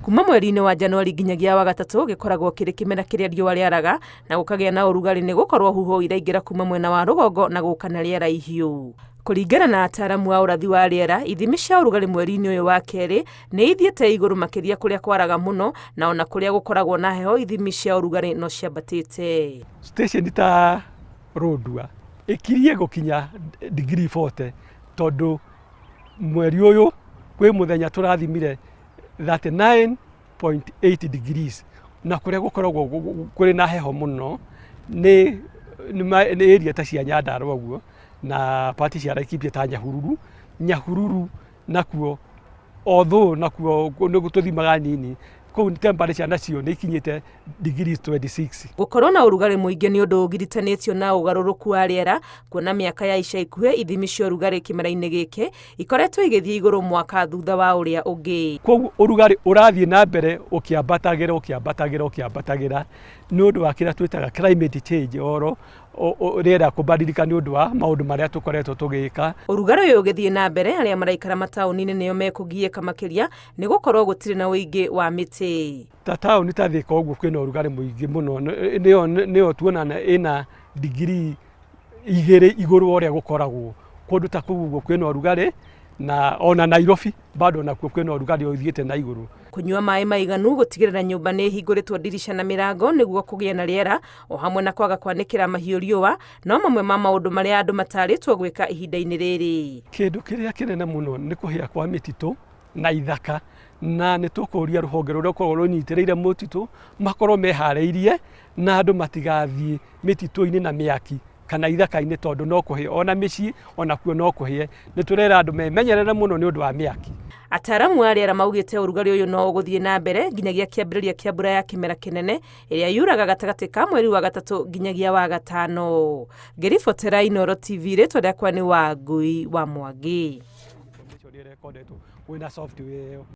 Kuma mweri-inĩ wa Januari nginyagia wa gatatũ gĩkoragwo kĩrĩ kĩmera kĩrĩa riũa rĩaraga na gũkagĩa na ũrugarĩ nĩ gũkorwo huho iraingĩra kuma mwena wa rũgongo na gũka na rĩera ihiũ. Kũringana na ataaramu a ũrathi wa rĩera, ithimi cia ũrugarĩ mweri-inĩ ũyũ wa kerĩ nĩ ithiĩte igũrũ makĩria kũrĩa kwaraga mũno na ona kũrĩa gũkoragwo na heho ithimi cia ũrugarĩ no ciambatĩte. Station ta Lodwar ĩkirie gũkinya degree 40 tondũ mweri ũyũ kwĩ mũthenya tũrathimire 39.8 degrees na kũrĩa gũkoragwo kũrĩ na heho mũno nĩ area ta cia Nyandarua ũguo na part cia Laikipia ta Nyahururu. Nyahururu nakuo, although nakuo nĩ tũthimaga nini, kũu temperature nacio nĩ ikinyĩte degrees 26. Gũkorwo na ũrugarĩ mũingĩ nĩ ũndũ ũgiritanĩtio na ũgarũrũku wa rĩera, kuona mĩaka ya ica ikuhĩ ithimi cia ũrugarĩ kĩmera-inĩ gĩkĩ ikoretwo igĩthiĩ igũrũ mwaka thutha wa ũrĩa ũngĩ. Koguo ũrugarĩ ũrathiĩ na mbere ũkĩambatagĩra, ũkĩambatagĩra, ũkĩambatagĩra nĩ ũndũ wa kĩrĩa twĩtaga climate change, oro rĩera kũbadilika nĩ ũndũ wa maũndũ marĩa tũkoretwo tũgĩka. Ũrugarĩ ũyũ ũgĩthiĩ na mbere, arĩa maraikara mataũni-inĩ nĩo mekũgiĩka makĩria nĩ gũkorwo gũtirĩ na ũingĩ wa mĩtĩ. Ta taũni ta Thika ũguo kwĩna ũrugarĩ mũingĩ mũno, nĩyo tuonana ĩna degree 2 igũrũ wa ũrĩa gũkoragwo. Kũndũ ta kũu ũguo kwĩna ũrugarĩ, na ona Nairobi bado nakuo kwĩna ũrugarĩ ũthiĩte na igũrũ. Kũnyua maĩ maiganu, gũtigĩrĩra nyũmba nĩ ĩhingũrĩtwo ndirica na mĩrango nĩguo kũgĩe na rĩera, o hamwe na kwaga kwanĩkĩra mahiũ riũa, no mamwe ma maũndũ marĩa andũ matarĩtwo gwĩka ihinda-inĩ rĩrĩ. Kĩndũ kĩrĩa kĩnene mũno nĩ kũhĩa kwa mĩtitũ na ithaka, na nĩ tũkũria rũhonge rũrĩa rũkoragwo rũnyitĩrĩire mũtitũ makorwo meharĩirie na andũ matigathiĩ mĩtitũ-inĩ na mĩaki kana ithaka-inĩ tondũ no kũhĩe, ona mĩciĩ onakuo no kũhĩe. Nĩ tũrera andũ memenyerere mũno nĩ ũndũ wa mĩaki. Ataaramu a rĩera maugĩte ũrugarĩ ũyũ no ũgũthiĩ na mbere nginyagia kĩambĩrĩria kĩa mbura ya kĩmera kĩnene ĩrĩa yuraga gatagatĩ ka mweri wa gatatũ nginyagia wa gatano. Ngĩribotera Inooro TV, rĩtwa rĩakwa nĩ Wangui wa Mwangi. Wĩna software ĩyo.